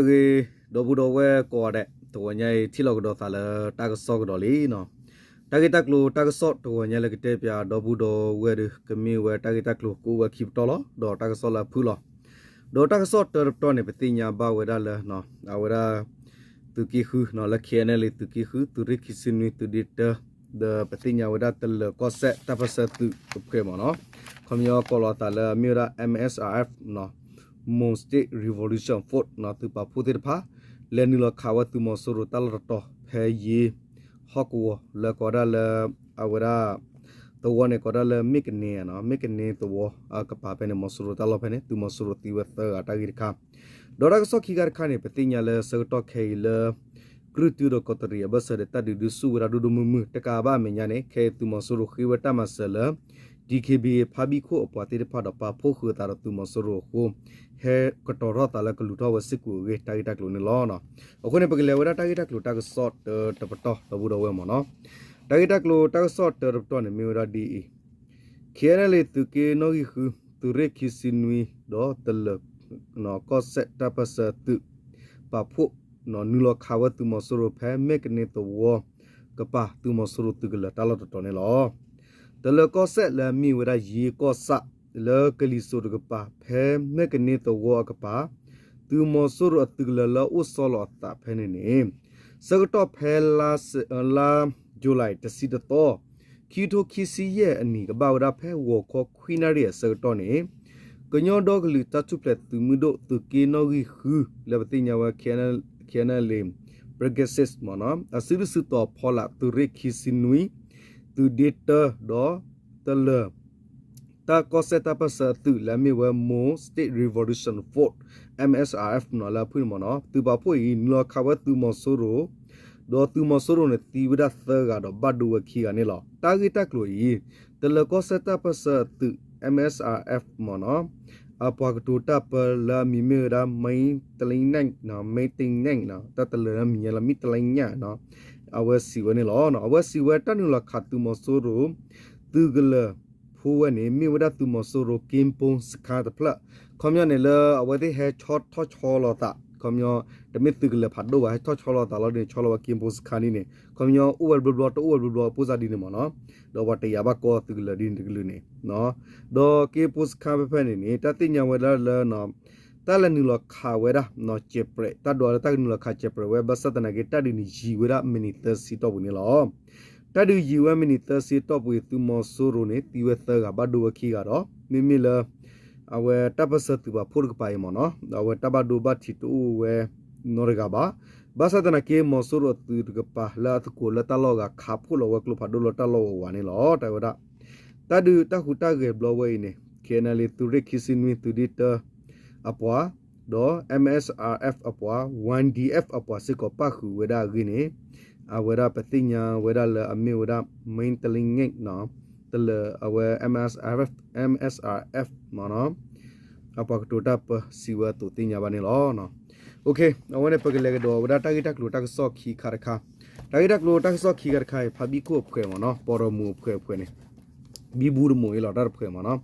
ဂ့ၤ ဒီပုၢ်ဒီဝဲၢ်ကိးဂၤဒဲး, တဂီၤညါအံၤ ထံၣ်လိာ်ကဒီးသးလၢတၢ်ကစီၣ်ကဒီးလံနီၤ. တၢ်ဂ့ၢ်တၢ်ကျိၤတၢ်ကစီၣ်တဂီၤညါလၢကတဲပၠးဒီပုၢ်ဒီဝဲၢ်ဒီး ကမ့ၢ်ဝဲတၢ်ဂ့ၢ်တၢ်ကျိၤကအိၣ်ဝဲခံပတီၢ်လီၤ. ဒီးတၢ်ကစီၣ်လၢအဖုၣ်လီၤ. ဒီးတၢ်ကစီၣ်တၢတပတီၢ်န့ၣ် ပသ့ၣ်ညါဘၣ်ဝဲဒၣ်လၢ အဝဲဒၣ် သုးက့ဃု လၢ KNLA သုးက့ဃု သုးရ့ၣ်ခံဆံနွံ သုးဒ့တၢ ဒီးပသ့ၣ်ညါဝဲဒၣ်တလၢၤကီၢ်စဲၣ်တၢ်ပၢၢ်ဆၢသုးတဖှဲးမ့ၢ်နီၤ, ခီပညီကိးလီၤသးလၢအမ့ၢ်ဝဲဒၣ် M S R F နီၤ, Mon State Revolution Force နီၤ, သုးပာ်ဖှိၣ်သ့ၣ်တဖၣ် လဲၤနုာ်လီၤခးဝဲသုးမီၤစိရိၤတၢ်လီၢ်တတီၤဖဲယ့ ဟီၣ်ကဝီၤလၢကိးဒၣ်လၢ အဝဲဒၣ် သဝီန့ၣ်ကိးဒၣ်လၢမ့ၢ်ကန့ၢ်နီၤ, မ့ၢ်ကန့ၢ်သဝီ ကပၤဖဲန့ၣ် မီၤစိရိၤတၢ်လီၢ်ဖဲန့ၣ် သုးမီၤစိရိၤသံဝဲသၢဂၤတၢ်ဂ့ၢ်တခါ ဒီးတၢ်ကစီၣ်ခံခါတခါန့ၣ် ပသ့ၣ်ညါလၢဆၢကတီၢ်ခဲအံၤလၢ ကြုၢ်တုဒီးကီးတရံးအဘၢၣ်စၢၤဒီး တၢ်ဒုးဒုးဆူၣ်ဝဲဒၣ်ဒိၣ်ဒိၣ်မုၢ်မုၢ် တကးဘၣ်အမဲာ်ညါန့ၣ် ခဲအံၤသုးမီၤစိရိၤဃ့ဝဲတၢ်မၤစၢၤလၢ D K B A ဖါဘံၣ်ခိၣ်အပှၤသ့ၣ်တဖၣ်ဒီးပာ်ဖှိၣ်ဃုာ်အသးဒီးသုးမီၤစိရိၤအဃိ ဟဲကတီၤထီၣ်သးလၢကလူၤထီၣ်ဝဲစ့ၢ်ကီးအဂ့ၢ် တၢ်ဂ့ၢ်တၢ်ကျိၤန့ၣ်လီၤ. အဃိန့ၣ် ပကလဲၤဝဲဒၣ်တၢ်ဂ့ၢ်တၢ်ကျိၤတၢ်ကစီၣ်တၢတပတီၢ်ဒီပုၢ်ဒီဝဲၢ်မ့ၢ်နီၤ, တၢ်ဂ့ၢ်တၢ်ကျိၤတၢ်ကစီၣ်တၢတပတီၢ်န့ၣ် မ့ၢ်ဝဲဒၣ်ဒ်အံၤ KNLA သုးက့နီၣ်ဂံၢ်ဃု သုးရ့ၣ်ခံဆံနွံ ဒီးတလၢၤ ကီၢ်စဲၣ်တၢ်ပၢၢ်ဆၢသုး ပာ်ဖှိၣ် နုာ်လီၤခးဝဲသုးမီၤစိရိၤဖဲမ့ၢ်ကန့ၢ်သဝီ ကပၤသုးမီၤစိရိၤသုးကလၢၤတၢ်လီၢ်တတီၤန့ၣ်လီၤ. တလၢၤကီၢ်စဲၣ်လၢအမ့ၢ်ဝဲဒၣ်ယ့ကီၢ်ဆၣ် လၢကလံၤစိးတကပၤ ဖဲမ့ၢ်ကန့ၢ်သဝီအကပၤ သုးမီၤစိရိၤအသုးကလၢၤလၢအအိၣ်ဆီလီၤအသးဖဲန့ၣ်န့ၣ် ဆၢကတီၢ်ဖဲ လါ July တဆံတသီ ခံကထိခံဆံယဲၢ်အနံၣ် ကဘၣ်ဝဲဒၣ်ဖဲဂီၤခီခွံနၣ်ရံၣ်အဆၢကတီၢ်န့ၣ် ကညီဒီကလုာ်တၢ်ထူၣ်ဖျဲးသုးမုၢ်ဒိၣ်သုးက့နီၣ်ဂံၢ်ဃု လၢပသ့ၣ်ညါဝဲ K N L A Brigade Six မ့ၢ်နီၤ အစုဒုၣ်စုတီၤဖီလာ်သုးရ့ၣ်ခံဆံနွံ သုးဒ့တၢ ဒီးတလၢၤ တၢ်ကီၢ်စဲၣ်တၢ်ပၢၢ်ဆၢအသုးလၢအမ့ၢ်ဝဲ Mon State Revolution Force M S R F မ့ၢ်နီၤ လၢအဖုၣ်န့ၣ်မ့ၢ်နီၤ သုးပာ်ဖှိၣ်အံၤ နုာ်လီၤခးဝဲသုးမီၤစိရိၤ ဒီးသုးမီၤစိရိၤန့ၣ်သံဝဲဒၣ်သၢဂၤဒီးဘၣ်ဒိဝဲခံဂၤန့ၣ်လီၤ. တၢ်ဂ့ၢ်တၢ်ကျိၤအံၤ တလၢၤကီၢ်စဲၣ်တၢ်ပၢၢ်ဆၢအသုး M S R F မ့ၢ်နီၤ အပှၤကတိၤတၢ်ပၢလၢအမံၤမ့ၢ်ဝဲဒၣ် မ့တလ့ညၣ် မ့တလ့ညၣ် တၢ်တလၢၤအမံၤညါလၢမ့တလ့ညၣ် အဝဲစံးဝဲန့ၣ်လီၤ. အဝဲစံးဝဲတၢ်နုာ်လီၤခးသုးမီၤစိရိၤ သုးကလၢၤဖိဝဲန့ၣ် မ့ၢ်ဝဲဒၣ်သုးမီၤစိရိၤက့ၤပိစခါတဖျၢၣ် ခီပညီန့ၣ်လၢအဝဲသ့ၣ်ဟဲဆီၣ်ထီၣ်ဆီလီၤသး ခီပညီ တမ့ၢ်သုးကလၢၤဖးဒိၣ်ဘၣ် ဟဲထီၣ်ဆီလီၤသးလီၤဒ်န့ၣ် ဆီလီၤဝဲက့ၤပိစခါဒ်န့ၣ် ခီပညီအိၣ်ဝဲတဘျီဘျီ တအိၣ်ဝဲတဘျီဘျီအပူၤစၢ်ဒ်န့ၣ်မ့ၢ်နီၤ ဒီးပှၤတယာ်ဘၣ်ကီသုးကလၢၤဒ်န့ၣ်တကလုာ်န့ၣ် ဒီးက့ၤပိစခါဖဲဖဲန့ၣ်န့ၣ် တၢ်သ့ၣ်ညါဝဲဒၣ်လၢ တၢ်လဲၤနုာ်လီၤခးဝဲဒၣ် စဲးပြဲး တၢ်ဒွးလၢတၢ်ကနုာ်လီၤခးစဲးပြဲးဝဲ ဘၣ်ဆၣ်သနာ်က့ တၢ်ဒုးန့ၣ်ယံာ်ဝဲဒၣ်မံးနံးသၢဆံတီၢ်ပူၤန့ၣ်လီၤ. တၢ်ဒုးယံာ်ဝဲမံးနံးသၢဆံတီၢ်ပူၤအံၤ သုးမီၤစိရိၤန့ၣ် သံဝဲသၢဂၤ ဘၣ်ဒိဝဲခံဂၤဒီး မ့မ့ၢ်လၢ အဝဲတၢ်ပၢၢ်ဆၢသုးပာ်ဖှိၣ်တကပၤအံၤမ့ၢ်နီၤ အဝဲတၢ်ဘၣ်ဒိဘၣ်ထံးတအိၣ်ဝဲနီတဂၤဘၣ်. ဘၣ်ဆၣ်သနာ်က့ မီၤစိရိၤအသုးတကပၤလၢအသကိးလၢတၢ်လီၢ်အဂၤ ခးဖှိၣ်လီၤဝဲကျိဖးဒိၣ်လၢတၢ်လီၢ်ဝဲဝးန့ၣ်လီၤ. တၢ်ဝဲဒၣ် တၢ်ဒုးတၢ်ဟူးတၢ်ဂဲၤဘျီဝဲအံၤန့ၣ် K N L A သုးရ့ၣ်ခံဆံနွံ သုးဒ့တၢ အပှၤ ဒီး M S R F အပှၤ Y D F အပှၤစ့ၢ်ကီးပၣ်ဃုာ်ဝဲဒၣ်အဂ့ၢ်န့ၣ် အဝဲဒၣ်ပသ့ၣ်ညါဝဲဒၣ်လၢအမ့ၢ်ဝဲဒၣ် မ့တလ့ညၣ် တလၢၤအဝဲ M S R F မ့ၢ်နီၤ အပှၤကတိၤတၢ်ပၢစံးဝဲအသိးသ့ၣ်ညါဘၣ်န့ၣ်လီၤ. အဝဲန့ၣ် ပကလဲၤကဒီးဝဲဒၣ်တၢ်ဂ့ၢ်တၢ်ကျိၤတၢ်ကစီၣ်ခံခါတခါ, တၢ်ဂ့ၢ်တၢ်ကျိၤတၢ်ကစီၣ်ခံခါတခါအံၤ ဖါဘံၣ်ခိၣ်အဖှဲးမ့ၢ်နီၤ ပီၢ်ဒီမူးအဖှဲးအဖှဲးန့ၣ် ဘံဘူတမူးအံၤလီၤ တၢ်တဖှဲးမ့ၢ်နီၤ.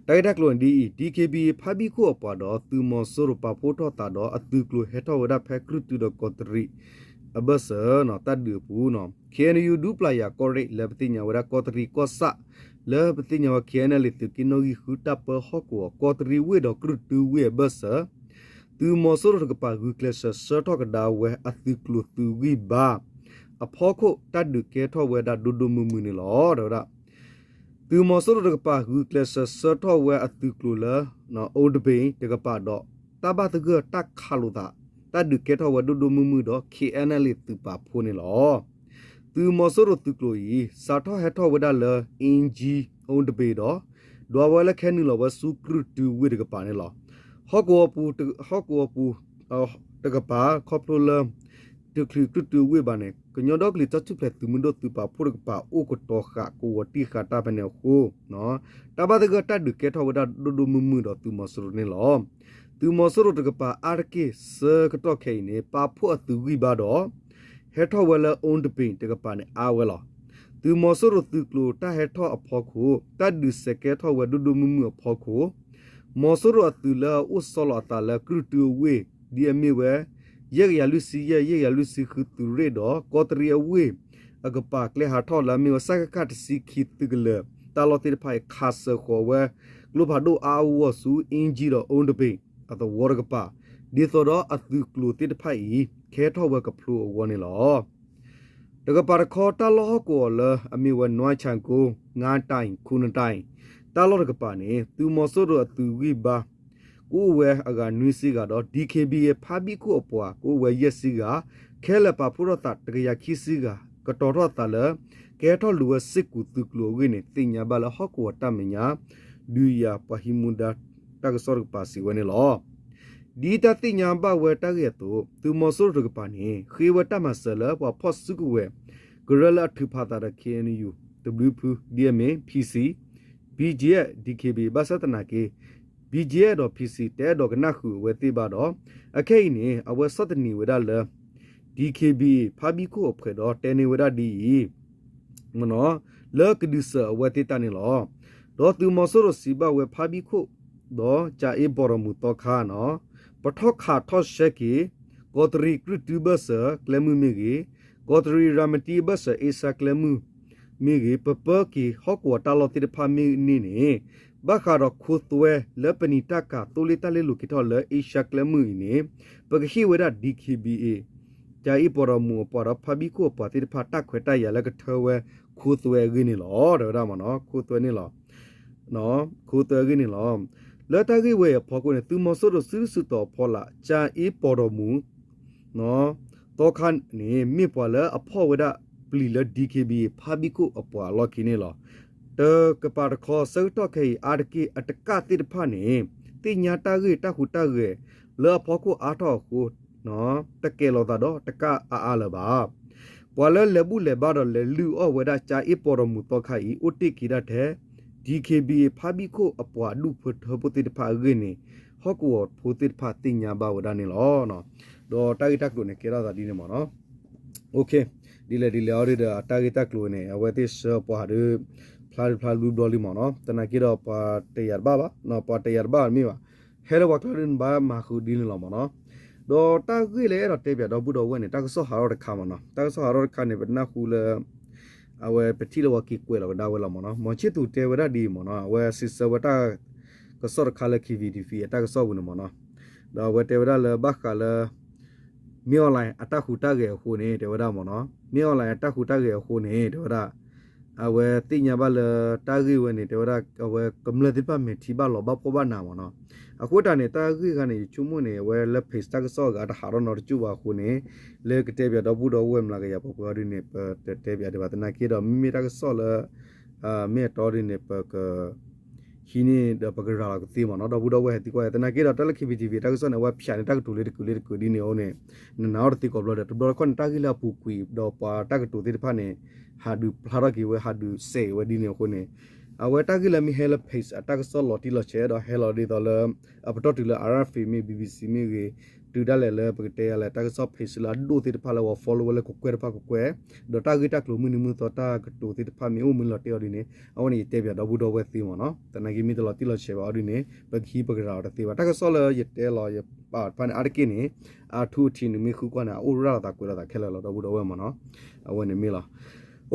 တၢ်ဂ့ၢ်တၢ်ကျိၤန့ၣ်ဒ်အံၤ D K B A ဖါဘံၣ်ခိၣ်အပှၤဒီးသုးမီၤစိရိၤပာ်ဖှိၣ်ထီၣ်သးဒီးအသုးကျိၤဟဲထီၣ်ဝဲဒၣ်ဖဲကြုၢ်တုဒီးကီးတရံး အဘၢၣ်စၢၤနီၤ တၢ်ဒုးအပူၤနီၤ K N U ဒူပျၢ်ယၤကီၢ်ရ့ၣ်လၢပသ့ၣ်ညါဝဲဒၣ်ကီးတရံးကီၢ်ဆၣ် လၢပသ့ၣ်ညါဝဲ K N L A သုးက့နီၣ်ဂံၢ်ဃုတၢ်ပၢဟီၣ်ကဝီၤ ကီးတရံးဝ့ၢ်ဒီးကြုၢ်တုဝ့ၢ်အဘၢၣ်စၢၤ သုးမီၤစိရိၤတကပၤဂုာ်ကျဲးစၢးဆှၢထီၣ်ကဒါဝဲအသုးကျိၤသုးဂံၢ်ဘါ အဖီခိၣ်တၢ်ဒုးကဲထီၣ်ဝဲဒၣ်ဒိၣ်ဒိၣ်မုၢ်မုၢ်န့ၣ်လီၤ. တဲဝဲဒၣ် သုးမီၤစိရိၤတကပၤဂုာ်ကျဲးစၢးဆှၢထီၣ်ဝဲအသုးကျိၤလၢ အိတဘ့ၣ်တကပၤဒီး တၢ်ဘၣ်သဂၢၢ်တၢ်ခးလိာ်သး တၢ်ဒုးကဲထီၣ်ဝဲဒိၣ်ဒိၣ်မုၢ်မုၢ်ဒီး K N L A သုးပာ်ဖှိၣ်န့ၣ်လီၤ. သုးမီၤစိရိၤသုးကျိၤအံၤ စးထီၣ်ဟဲထီၣ်ဝဲဒၣ်လၢ အ့ကၠံ အိတဘ့ၣ်ဒီး ဒွးဝဲလၢကဟဲနုာ်လီၤဝဲဆူကြုၢ်တုဝ့ၢ်တကပၤန့ၣ်လီၤ. ဟီၣ်ကဝီၤပူၤ ဟီၣ်ကဝီၤပူၤ တကပၤ ခီဖျိလၢ တချုးကြုၢ်တုဝ့ၢ်ဘၣ်န့ၣ် ကညီဒီကလုာ်တၢ်ထူၣ်ဖျဲးသုးမုၢ်ဒိၣ်သုးပာ်ဖှိၣ်တကပၤ အိၣ်ကတီၤဃာ်ကဝီၤတံၢ်ဃာ်တၢ်ဖဲန့ၣ်အဃိ တၢ်ဘၣ်သဂၢၢ်တၢ်ဒုးကဲထီၣ်ဝဲဒၣ်ဒိၣ်ဒိၣ်မုၢ်မုၢ်ဒီးသုးမီၤစိရိၤန့ၣ်လီၤ. သုးမီၤစိရိၤတကပၤအါတက့ၢ်ဆၢကတီၢ်ခဲအံၤန့ၣ် ပာ်ဖှိၣ်အသုးဂံၢ်ဘါဒီး ဟဲထီၣ်ဝဲလၢ အိတဘ့ၣ်တကပၤန့ၣ် အါဝဲလီၤ. သုးမီၤစိရိၤသုးကျိၤတၢ်ဟဲထီၣ်အဖီခိၣ် တၢ်ဒုးစဲးကဲထီၣ်ဝဲဒိၣ်ဒိၣ်မုၢ်မုၢ်အဖီခိၣ် မီၤစိရိၤအသုးလၢအအိၣ်ဆီလီၤအသးလၢကြုၢ်တုအဝ့ၢ် ဒ်အမ့ၢ်ဝဲ ယဲၢ်ကယၤလွံၢ်ဆံယဲၢ် ယဲၢ်ကယၤလွံၢ်ဆံဃုသုးရ့ၣ်ဒီး ကီးတရံးအဝ့ၢ်အကပၤ ကျဲဟးထီၣ်လၢအမ့ၢ်ဝဲ စကခ တဆံခံသုးကလၢၤ တၢ်လီၢ်သ့ၣ်တဖၣ်အံၤ ခးစၢၤဃီၤဝဲ ကျိဖးဒိၣ်အါအါဂီၢ်ဂီၢ်ဆူ အ့ကၠံဒီး အိတပ့ၤ အသဝီတကပၤ ဒ်သိးဒီးအသုးကျိၤသ့ၣ်တဖၣ်အံၤ ကဲထီၣ်ဝဲကဖျိအဂီၢ်န့ၣ်လီၤ. တကပၤတခီ တၢ်လီၢ်ဟီၣ်ကဝီၤလၢအမ့ၢ်ဝဲ နွါဆၣ်ကိ ငါးတိုင် ခုနစ်တိုင် တၢ်လီၢ်တကပၤန့ၣ် သုးမီၤစိရိၤအသုးဂံၢ်ဘါ ကအိၣ်ဝဲအဂၤနွံဆံဂၤဒီး DKBA ဖါဘံၣ်ခိၣ်အပှၤ ကအိၣ်ဝဲယဲၢ်ဆံဂၤ, ခဲလၢာ်ပာ်ဖှိၣ်ထီၣ်သး တကယၤခံဆံဂၤ, ကတီၤထီၣ်သးလၢ ကဟဲထီၣ်လူၤဝဲစ့ၢ်ကီးသုးကျိၤအဂ့ၢ်န့ၣ် သ့ၣ်ညါဘၣ်လၢဟီၣ်ကဝီၤတၢ်မဲာ်ညါ ဒုးယၤပှၤဟံးမူဒါတၢ်ကစီၣ်တကပၤစံးဝဲန့ၣ်လီၤ. ဒ်တၢ်သ့ၣ်ညါဘၣ်ဝဲတၢ်ဂ့ၢ်အသိး သုးမီၤစိရိၤတကပၤန့ၣ် ဃ့ဝဲတၢ်မၤစၢၤလၢပှၤဖီၣ်စုကဝဲၤ ကရၢလၢအထုးဖးသးဒီး KNU တဘျုးဖု ဒ်အမ့ၢ် PC, BGF, DKBA ဘၣ်ဆၣ်သနာ်က့ BGF ဒီး PC တအဲၣ်ဒိးကနၣ်ဃုာ်အဝဲသ့ၣ်ဘၣ်ဒီး အခဲအံၤန့ၣ် အဝဲဆီၣ်သနံးဝဲဒၣ်လၢ DKBA ဖါဘံၣ်ခိၣ်အဖှဲးဒီးတဲန့ၢ်ဝဲဒၣ်ဒ်အံၤ လၢကဒုးစၢၤအဝဲသ့ၣ်တၢ်န့ၣ်လီၤ. ဒီးသုးမီၤစိရိၤစံးဘၣ်ဝဲဖါဘံၣ်ခိၣ် ဒီးကၠၤအ့ပီၤဒီးမူးသီခါန့ၣ် ပထီၣ်ခးထီၣ်ရှဲက့ၤ ကီးတရံးကြုၢ်တုဘၢၣ်စၢၤကျဲမုၢ်မ့ၢ်ဂ့ၤ, ကီးတရံးရၤမတံအဘၢၣ်စၢၤအ့ရှါကျဲမုၢ်မ့ၢ်ဂ့ၤ, ပပၢက့ၤဟီၣ်ကဝီၤတၢ်လီၢ်သ့ၣ်တဖၣ်မ့ၢ်န့ၣ်န့ၣ် ဘၣ်ဃးဒီးခိသွဲလၢပနံာ်တၢ်ကၤသိလ့ၣ်တၢ်လ့ၢ်လိာ်က့ၤထီၣ်လၢအ့ရှါကျဲမုၢ်အံၤန့ၣ် ပကဟ့ၣ်ဝဲဒၣ် DKBA ကၠၤအ့ပီၤဒီးမူးအပှၤဒီးဖါဘံၣ်ခိၣ်အပှၤသ့ၣ်တဖၣ်တၢ်ခွဲးတၢ်ယာ်လၢကထၢဝဲခိသွဲအဂ့ၢ်န့ၣ်လီၤ. တဲဝဲဒၣ်မ့ၢ်နီၤ ခိသွဲန့ၣ်လီၤ. ခိသွဲအဂ့ၢ်န့ၣ်လီၤ. လၢတၢ်ဂ့ၢ်ဝဲအံၤအဖီခိၣ်န့ၣ် သုးမီၤစိရိၤစုဒုးစုတီၤအဖီလာ် ကၠၤအ့ပီၤဒီးမူး သီခါန့ၣ် မ့ၢ်ပှၤလၢအဖီၣ်ဝဲဒၣ်ပျံၤလၢ DKBA ဖါဘံၣ်ခိၣ်အပှၤအလီၢ်ခံန့ၣ်လီၤ. တကပၤတခီ ဆၢကတီၢ်ခဲအံၤအါတက့ၢ်အတကၣ်သ့ၣ်တဖၣ်န့ၣ် သ့ၣ်ညါတၢ်ဂ့ၢ်တၢ်ဟူးတၢ်ဂဲၤလၢအဖီခိၣ်အါထီၣ်အဃိ တကဲၤလီၤသးဒီးတကၣ်အါအါလၢၤဘၣ်. ပှၤလၢလဲၤဘူၣ်လဲၤဘါဒီးလဲၤလုၢ်အီၣ်ဝဲဒၣ်ကၠၤအ့ပီၤဒီးမူးသီခါအံၤ အိၣ်တ့ၢ်က့ၤဒၣ်ထဲ DKBA ဖါဘံၣ်ခိၣ်အပှၤဒူၣ်ဖိထၢဖိသ့ၣ်တဖၣ်အဂ့ၢ်န့ၣ် ဟီၣ်ကဝီၤဖိသ့ၣ်တဖၣ်သ့ၣ်ညါဘၣ်ဝဲဒၣ်န့ၣ်လီၤ. ဒီးတၢ်ဂ့ၢ်တၢ်ကျိၤန့ၣ် ကဲထီၣ်သးဒ်န့ၣ်မ့ၢ်နီၤ. ဒ်လဲၣ်ဒ်လဲၣ်အီၤဒ်ဒီး အတၢ်ဂ့ၢ်တၢ်ကျိၤန့ၣ် အဝဲသ့ၣ်ဆှၢပှၤဒုး ဖျါဖျါဘျီဘျီလံမ့ၢ်နီၤ. သနာ်က့ဒီးပှၤတယာ်တဘၣ်ဘၣ်, ပှၤတယာ်တဘၣ်မ့ၢ်ဘၣ်, ဟဲလၢပှၤကျါဒုးနဘၣ်မၤဃုာ်ဒ်န့ၣ်လီၤမ့ၢ်နီၤ. ဒီးတၢ်ဂ့ၢ်လၢအဲၣ်ဒိးတဲပၠးဒီပုၢ်ဒီဝဲၢ်န့ၣ် တၢ်ကစီၣ်ဟးထီၣ်တခါမ့ၢ်နီၤ. တၢ်ကစီၣ်ဟးထီၣ်တခါန့ၣ် ပနၢ်ဟူလၢ အဝဲပထံၣ်လၢပှၤက့ၤကွဲးလီၤကဒါဝဲလီၤမ့ၢ်နီၤ. မီၤဆံၣ်သူးတဲဝဲဒၣ်ဒ်အံၤမ့ၢ်နီၤ, အဝဲစံးဆၢဝဲတၢ်ကစီၣ်တခါလၢ KVTV အတၢ်ကစီၣ်ပူၤန့ၣ်မ့ၢ်နီၤ. ဒီးအဝဲတဲဝဲဒၣ်လၢဘၣ်ဃးလၢ မင်းအောင်လှိုင် အတၢ်ဟူးတၢ်ဂဲၤအဃိန့ၣ် တဲဝဲဒၣ်မ့ၢ်နီၤ, မင်းအောင်လှိုင် အတၢ်ဟူးတၢ်ဂဲၤအဃိန့ၣ် တဲဝဲဒၣ် အဝဲသ့ၣ်ညါဘၣ်လၢတၢ်ဂ့ၢ်ဝဲန့ၣ် တဲဝဲဒၣ် အဝဲကမျၢၢ်သ့ၣ်တဖၣ်မဲာ်ထံဘၣ်လီၤဘၣ်ဖှီၣ်ဘၣ်နးမ့ၢ်နီၤ. အဃိတၢ်န့ၣ် တၢ်ဂ့ၢ်ဂၤန့ၣ် ယဆိကမိၣ်န့ၣ် အဝဲလၢ page တၢ်ကစီၣ်အဂၤတဟးထီၣ်နီတကၠိၢ်ဘၣ်အဃိန့ၣ် လၢကတဲပၠးဒီပုၢ်ဒီဝဲၢ်မျးကယၤပှဲၤပှဲၤအီၤဒ်န့ၣ် ပတတဲပၠးဒံးဘၣ်. သနာ်က့ဒီး မ့မ့ၢ်တၢ်ကစီၣ်လၢ မ့ၢ်အတီဒ်န့ၣ် ပက ဟံးန့ၢ်ဒီးပကရၤလီၤကသ့မ့ၢ်နီၤ. ဒီပုၢ်ဒီဝဲၢ်ဟဲသံကွၢ် သနာ်က့ဒီး တၢ်လၢ KBTV တၢ်ကစီၣ်န့ၣ် အဝဲဖၠးန့ၢ်တၢ်ကတိၤလၢတကုာ်လၢတကုာ်ဒ်န့ၣ်အဃိန့ၣ် နနာ်အီၤတသ့ကိးဘျီဒီး တဘျီတခီၣ်န့ၣ် တၢ်ဂ့ၢ်လၢအပူၤကွံာ်ဒီးပှၤတၢ်ကတိၤသ့ၣ်တဖၣ်န့ၣ် ဟးဒုးဖျါထီၣ်က့ၤဝဲ ဟးဒုးစဲးဝဲဒ်န့ၣ်အဃိန့ၣ် အဝဲတၢ်ဂ့ၢ်လၢမ့ၢ်ဟဲလၢ page အတၢ်ကစီၣ်လီၤတံၢ်လီၤဆဲးဒီးဟဲလီၤဒ်သိးလၢ အပတီၢ်တုၤလၢ RFA မ့ၢ် BBC မ့ၢ်ဂ့ၤ တုၤဒၣ်လဲာ်လၢပကတဲယၤလဲၣ် တၢ်ကစီၣ် page လၢအဒိၣ်သ့ၣ်တဖၣ်လၢပှၤ follow ဝဲလၢကကွဲၢ်တဖၣ်ကကွဲၢ် ဒီးတၢ်ဂ့ၢ်တၢ်ကျိၤမုၢ်နံၤမုၢ်သီတၢ်ကတိၤသ့ၣ်တဖၣ်မ့ၢ်အိၣ်မ့ၢ်လီၤတဲာ်အီၤဒ်န့ၣ် အဝဲန့ၣ်ယတဲပၠးဒီပုၢ်ဒီဝဲၢ်သ့မ့ၢ်နီၤ. သနာ်က့မ့ၢ်တလီၤတံၢ်လီၤဆဲးဘၣ်အီၤဒ်န့ၣ် ပကဟံးပကရၤအီၤတသ့ဘၣ်. တၢ်ကစီၣ်လၢယတဲလီၤယပာ်တဖၣ်န့ၣ် အါတက့ၢ်န့ၣ် အထူအထံးနမ့ၢ်ဃုကွၢ်န့ၣ် အအိၣ်ရၣ်လီၤသးကွဲးလီၤသးခဲလၢာ်လီၤ ဒီပုၢ်ဒီဝဲၢ်မ့ၢ်နီၤ. အဝဲန့ၣ်မ့ၢ်လီၤ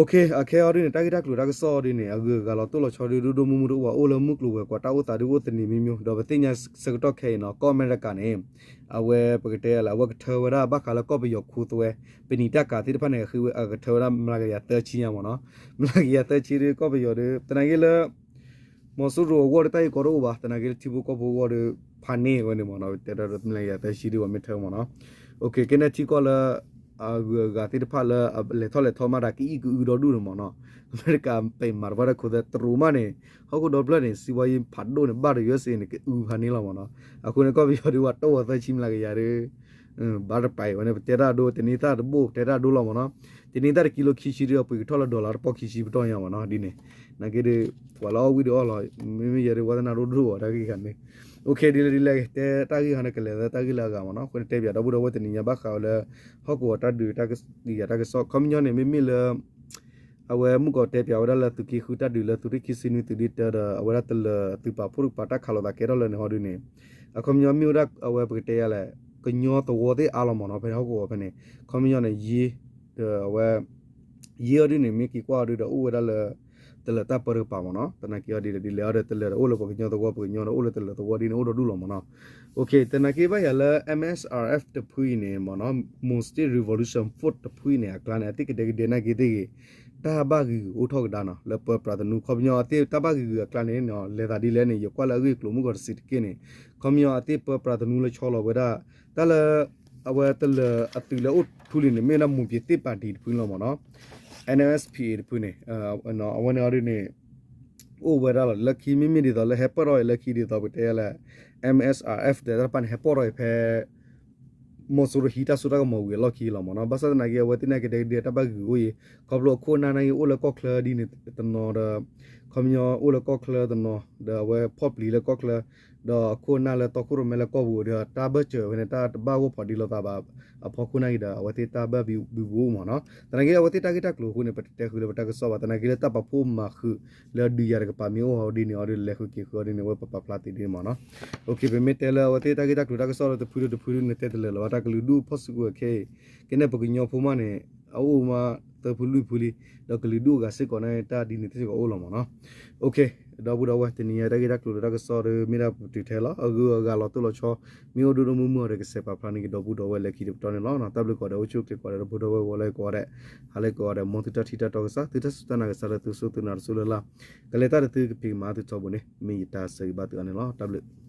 အခဲအီၤဒ်န့ၣ် တၢ်ဂ့ၢ်တၢ်ကျိၤတၢ်ကစီၣ်အီၤဒ်န့ၣ် အဂုၤအဂၤလီၤတိၢ်လီၤဆီဒ်ဒိၣ်ဒိၣ်မုၢ်မုၢ်တအိၣ်ဘၣ် အိၣ်လၢမုၢ်ကျိၤဝဲၤကွာ်တၢ်အိၣ်သးဒ်အိၣ်သနံၤမံၤမံၤ ဒီးပသ့ၣ်ညါဆၢကတီၢ်ခဲအံၤနီၤ ကီၢ်အမဲရကၤန့ၣ် အဝဲပကတဲလၢ အဝဲကထၢဝဲဒၣ်ဘၣ်ဃးလၢကီၢ်ပယီၤခိသွဲ ပနံာ်တၢ်ကၤသ့ၣ်တဖၣ်န့ၣ် အဃ့ဝဲ အကထၢဝဲဒၣ်မျးကယၤသၢဆံညါမ့ၢ်နီၤ မျးကယၤသၢဆံဒ်ကီၢ်ပယီၤဒီး သနာ်က့လၢ မီၤစိရိၤအဂီၢ်ဒီးတၢ်ဂ့ၢ်ကီတအိၣ်ဘၣ် သနာ်က့လၢထံဖိကီၢ်ဖိအဂီၢ်ဒီး ဖးန့ၢ်ဝဲန့ၣ်မ့ၢ်နီၤ တဲဒၣ်မျးကယၤသၢဆံဒ်ပှၤမ့ၢ်ထၢမ့ၢ်နီၤ ကဲန့ၣ်ထံကီၢ်လၢ အဂုၤအဂၤသ့ၣ်တဖၣ်လၢ လဲၤထီၣ်လဲၤထီမးတၢ်ကအံၣ်ကအုဒီဒူၣ်န့ၣ်မ့ၢ်နီၤ အမဲရကၤပဲာ်မၤတဖၣ်တၢ်ခိသွဲတရူးမးန့ၣ် ဟီၣ်ခိၣ်ဒီဖျၢၣ်န့ၣ် စံးဝါယံၤဖးဒိၣ်န့ၣ် ဘၣ်ဒီး USA န့ၣ် ကအုဖးန့ၢ်လီၤမ့ၢ်နီၤ အဃိန့ၣ် ကီၢ်ပယီၤဒ်ပှၤတိၢ်ဝဲသၢဆံမျးကယၤဒီး ဘၣ်တပာ်အံၤဝဲန့ၣ် ပတဲတၢ်ဒိ တနံၤသၣ်တဘိ ပတဲတၢ်ဒိလီၤမ့ၢ်နီၤ တနံၤသၣ်တကံလိခံဆံဒ်အပှ့ၤကထီၣ်လၢ dollar တပီၢ်ခံဆံပတီၢ်ညါမ့ၢ်နီၤ ဒ်န့ၣ် သနာ်က့ဒီး ပှၤလၢအီၣ်ဝံၣ်ဒီးအီၣ်လီၤ မ့မ့ၢ်ယဲဒ်ဝဲသနာ်ဒိၣ်ဒိၣ်အီၤတၢ်ဂ့ၢ်ဂၤမ့ၢ် ဒ်လဲၣ်ဒ်လဲၣ် တဲတၢ်ဂ့ၢ်ဂၤန့ၣ် ကလဲၤလၢတၢ်ဂ့ၢ်လၢအဂၤမ့ၢ်နီၤ အဃိန့ၣ် တဲပၠးဒီပုၢ်ဒီဝဲၢ်တနံၤညါဘၣ်ဃးဝဲလၢ ဟီၣ်ကဝီၤတၢ်ဒုးတၢ်ကယၤတၢ်ကစီၣ် ခီပညီန့ၣ် မ့မ့ၢ်လၢ အဝဲမုၢ်ကီးတဲပၠးဝဲဒၣ်လၢသုးက့ဃုတၢ်ဒုးလၢသုးရ့ၣ်ခံဆံနွံသုးဒ့တၢဒီး အဝဲဒၣ်တလၢၤသုးပာ်ဖှိၣ်တကပၤတၢ်ခးလိာ်သးကဲထီၣ်လၢန့ၣ်ဟီဒ်န့ၣ် အခီပညီမ့ၢ်ဝဲဒၣ်အဝဲပကတဲယၤလဲၣ် ကညီသဝီသ့ၣ်အါလီၤမ့ၢ်နီၤ ဖဲန့ၣ်ဟီၣ်ကဝီၤဖဲန့ၣ် ခီပညီန့ၣ် ယ့ ဒီးအဝဲ ယ့အီၤဒ်န့ၣ် မ့ၢ်က့ၤကွၢ်အီၤဒ်ဒီး အိၣ်ဝဲဒၣ်လၢ တလၢာ်တၢ်ပၢတကပၤမ့ၢ်နီၤ သနာ်က့အီၤဒ်ဒီး ဒ်လဲၣ်အီၤဒီး တလၢာ်ဒီးအိၣ်လၢပှၤကညီသဝီ ပှၤကညီဒီးအိၣ်လၢတလၢာ်သဝီဒ်န့ၣ် အိၣ်ဒီဒူၣ်လီၤမ့ၢ်နီၤ. သနာ်က့ဘၣ်ယၤလၢ M S R F တဖုအံၤန့ၣ်မ့ၢ်နီၤ Mon State Revolution Force တဖုအံၤန့ၣ် အကျါန့ၣ် အသ့ၣ်ကဒဲကဒဲနာ်က့သ့ၣ်ဂ့ၤ တၢ်ဘၣ်ဂံာ်ဂုာ်အိၣ်ထီၣ်ကဒါနီၤ လၢပၢပြးသနူ ခီပညီအသ့ၣ်တၢ်ဘၣ်ဂံာ်ဂုာ်အကျါန့ၣ် လဲၤသးဒ်လဲၣ်န့ၣ် ယကွၢ်လၢအဂ့ၢ်အကျိၤမုၢ်ဂီၤတစံးတက့ၢ်န့ၣ် ခီပညီအသ့ၣ်ပၢပြးသနူလၢဆီလီၤဝဲဒၣ် တၢ်လၢ အဝဲတလၢာ်အသုးလၢအိၣ်ထူလံၤန့ၣ် မ့ၢ်ဝဲဒၣ် မွန်ပြည်သစ်ပါတီ တဖုန့ၣ်လီၤမ့ၢ်နီၤ N M S P A တဖုန့ၣ် အဝဲန့ၣ်အီၤဒ်န့ၣ် အိၣ်ဝဲဒၣ်လီၤ လၢခံမ့မ့ၢ်ဒ်သိးလၢဟဲပၢၢ်ထီၣ်အံၤလၢခံဒ်သိးပတဲလၢ M S R F တဖၣ်န့ၣ် ဟဲပၢၢ်ထီၣ်အံၤဖဲ မီၤစိရိၤဟံးတၢ်စိတၢ်ကမီၤဝံၤအလီၢ်ခံလီၤမ့ၢ်နီၤ. ဘၣ်ဆၣ်သနာ်က့ အဝဲသ့ၣ်နာ်က့တက့ၢ်တၢ်ဘၣ်ဂံာ်ဂုာ်အိၣ်အံၤ ခီဖျိအခိၣ်အနၢ်နာ်က့အိၣ်လၢကီၢ်ချၢဒ်န့ၣ်တနီၤဒီး ခီပညီအိၣ်လၢကီၢ်ချၢတနီၤ ဒီးအဝဲဖီၣ်ပျံၤလၢကီၢ်ချၢ ဒီးအခိၣ်အနၢ်လၢတီခိၣ်ရိၣ်မဲလၢကီၢ်ပူၤဒီး တၢ်ဘၢၣ်စၢၤဝဲန့ၣ် တၢ်တဘၣ်ဂီၢ်ဖီဒံလိာ်သးဘၣ် အဖီခိၣ်နာ်က့ဒီး အဝဲသ့ၣ်တၢ်ဘၣ်ဘံဘူအိၣ်မ့ၢ်နီၤ. သနာ်က့ အဝဲသ့ၣ်တၢ်ဂ့ၢ်တၢ်ကျိၤအဃိန့ၣ် ပတတဲဃုာ်လၢပတၢ်ကစီၣ်ဘၣ်. သနာ်က့လၢတၢ်ပာ်ဖှိၣ်မၤဃုာ်လၢဒုးယၤတကပၤမ့ၢ်အိၣ်ဟီဒ်န့ၣ်အီၤဒီး လဲၤဃုက့ၤဃုာ်အီၤဒ်န့ၣ် အဝဲပပာ်ဖျါသ့ဒ်န့ၣ်မ့ၢ်နီၤ. ပမ့ၢ်တဲလၢအဝဲသ့ၣ်တၢ်ဂ့ၢ်တၢ်ကျိၤတၢ်ကစီၣ်လၢတဖုဒီးတဖုဒ်န့ၣ် တဲတလၢာ်လၢၤဘၣ် တၢ်ကလုာ်ဒူၣ်ဖီၣ်စုကဝဲၤခဲအံၤ ကဲန့ၣ်ပကညီဖိမးန့ၣ် အအိၣ်မးသၢဖုလွံၢ်ဖုလံ ဒီးကလုာ်ဒူၣ်အဂၤစ့ၢ်ကီးန့ၣ် တၢ်ဒ်န့ၣ်တစ့ၢ်ကီးအိၣ်လီၤမ့ၢ်နီၤ. ဒီပုၢ်ဒီဝဲၢ် တနံၤညါတၢ်ဂ့ၢ်တၢ်ကျိၤလၢတၢ်ကစီၣ်ဒီး မ့ၢ်ဒၣ်ပတုာ်ထဲလီၤ အဂုၤအဂၤလီၤတိၢ်လီၤဆီ မ့ၢ်အိၣ်ဒိၣ်ဒိၣ်မုၢ်မုၢ်အီၤဒီး ကစဲးပာ်ဖျါန့ၢ်က့ၤဒီပုၢ်ဒီဝဲၢ်လၢခံတပတီၢ်န့ၣ်လီၤ. တၢ်ဘျုးကိးဂၤဒဲး အိၣ်ဆူၣ်အိၣ်ချ့ကိးဂၤဒဲး ဒီပုၢ်ဒီဝဲၢ် ဂီၤလၢကိးဂၤဒဲး ဟါလၢကိးဂၤဒဲး မ်သုတၢ်ထံၣ်တၢ်တီကစၢ် သုတၢ်စူၢ်တၢ်နာ်ကစၢ်လၢသုကဆိၣ်သုနၤတစိၢ်လၢ်လၢ် ကလဲၤတၢ်ဒီးသုကဖံးကမၤသုထီဘိန့ၣ် မ့ၢ်ယတၢ်ဆၢဂ့ၤဘၣ်သုအါန့ၣ်လီၤ. တၢ်ဘျုး